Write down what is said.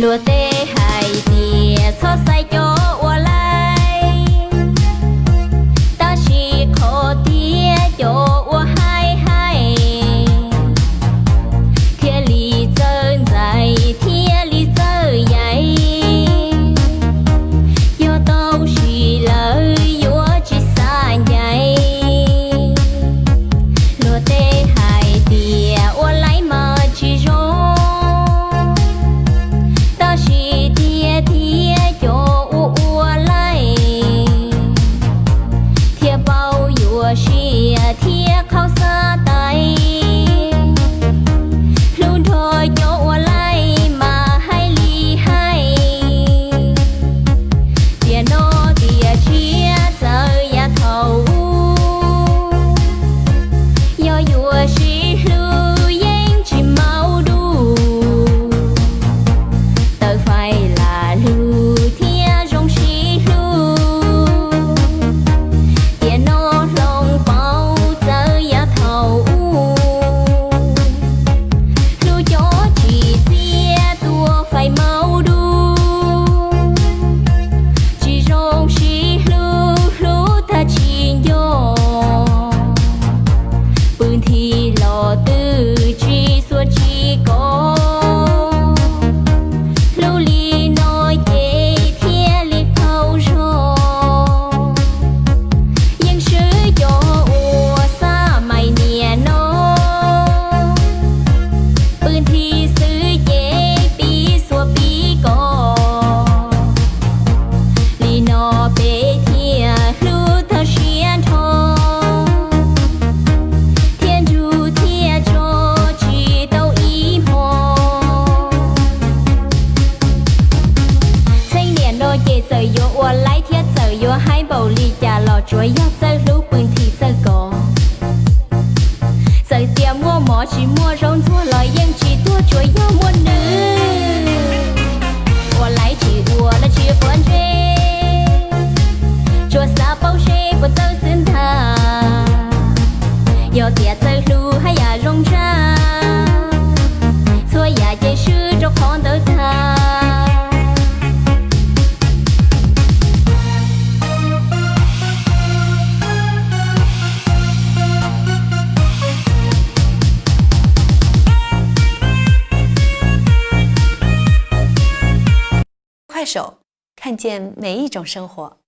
Luag tej hais tias txhob xaiv cov uas laib, tab sis qhov tiag cov uas haib haib thiaj li txawj ntxais thiaj li txawj yaiv. Yog tau sim lawm yuav tsis xav ncaim. Luag tej hais tias ua laib mas tsis zoo, tab sis tiag tiag cov ua ua laib thiaj paub yuav siab thiab qhau xav tais. Hlub nrog cov ua laib mas hais li hais, tiam no tiam tshiab txawv yav thaum ub. Yog yuav sib hlub yeej tsis maub dub, tawm fais lam lug thiab zoo sib hlub. Tiam no hloov pauv txawv yav thaum ub. Hlub cov tsim txiaj tuaj fais maub dub, tsis zoo sib hlub hlub tag tsis nco. Pw nthi los twb tsis xuas tsis kos, hlub li no ces thiaj li qaug zog. Yeej swb cov ua xab mais niaj no, pw nthi xwb ces pib xuas pib kos. Li no peb thiaj hlub tag siab nrho, thiaj ntsug thiaj tso tsis tau ib hmo. Txheej niam no ces txawm yuav ua laib thiab txawm yuav haib npaum li cas los tsuav yog txawj hlub pw nthi txawj kos. Txawm tias muaj mov tsis muaj zaub ntxuag los yeej tsis tuag tsuav yog muaj nws. Ua laib tsis ua los tsis quav ntsej, tsuas xav paub seb puas txawj xwb ntag. Yog tias txawj hlub haj yam zoo tshaj, txhua yam ces swb rau qhov ntawd tag. 快手，看见每一种生活。